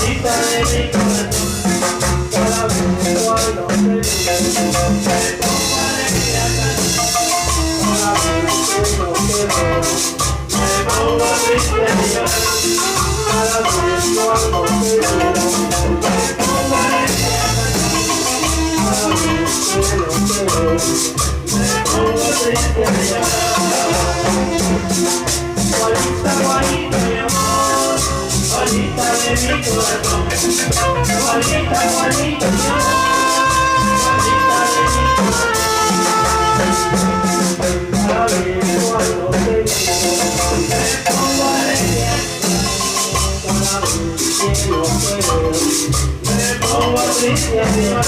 Juanita de mi corazón, cada vez cuando te miro, me pongo alegre a cantar. Cada vez que no te veo, me pongo triste a llorar. Cada vez cuando te miro, me pongo alegre a cantar. Cada vez que no te veo, me pongo triste a llorar. Juanita, Juanita, mi amor, Juanita de mi corazón. Juanita, Juanita, mi amor, Juanita de mi corazón. Cada vez cuando te miro, me pongo alegre. Cada vez que no te veo, me pongo triste a llorar.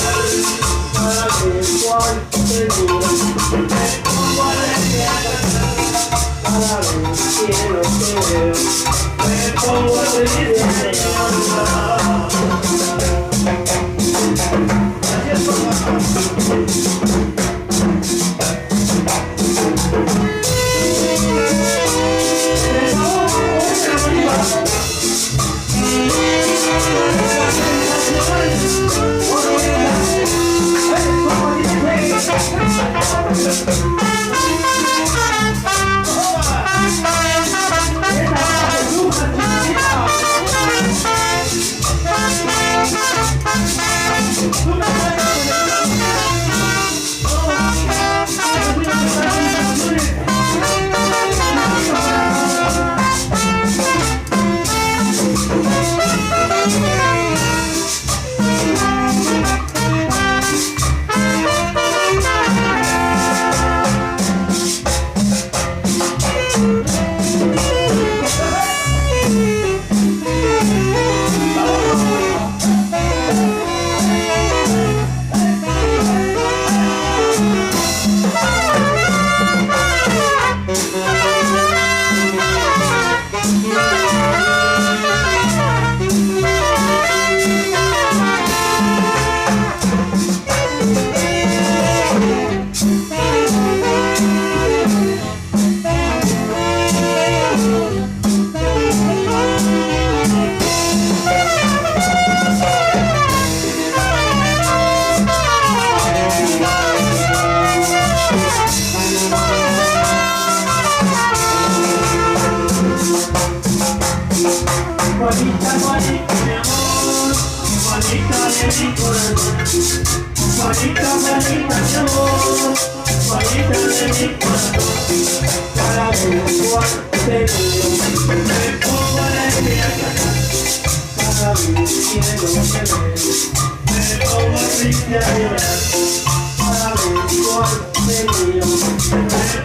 Cada vez cuando te miro, me pongo alegre a cantar. Cada vez que no te veo, me pongo triste a llorar. Gracias, papá. Juanita, Juanita, mi amor, Juanita de mi corazón. Juanita, Juanita, mi amor, Juanita de mi corazón. Cada vez cuando te miro, me pongo alegre a cantar. Cada vez que no te veo, me pongo triste a llorar. Cada vez cuando te miro, me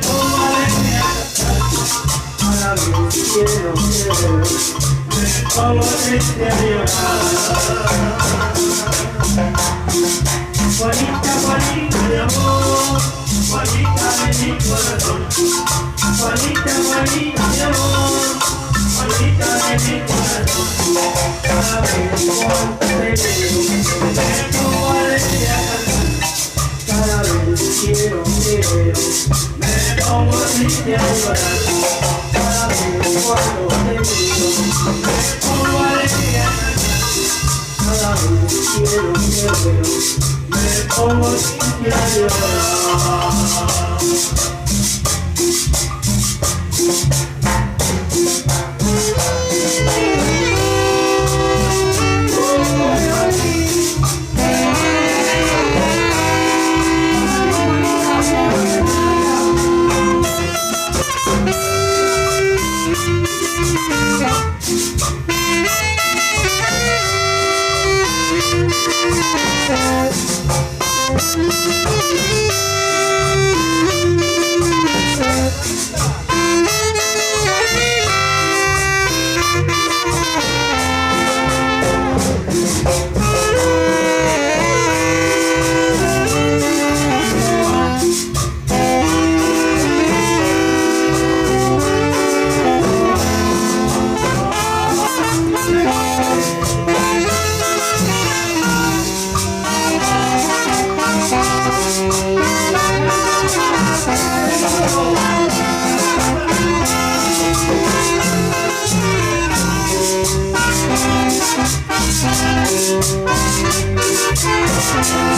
pongo alegre a cantar. Cada vez que no te veo, me pongo triste a llorar. Juanita, Juanita, mi amor, Juanita de mi corazón. Juanita, Juanita, mi amor, Juanita de mi corazón. Cada vez cuando te miro, me pongo alegre a cantar. Cada vez que no te veo, me pongo triste a llorar. Cada vez cuando te miro, me pongo alegre a cantar. Cada vez que no te veo, me pongo triste a llorar. Thank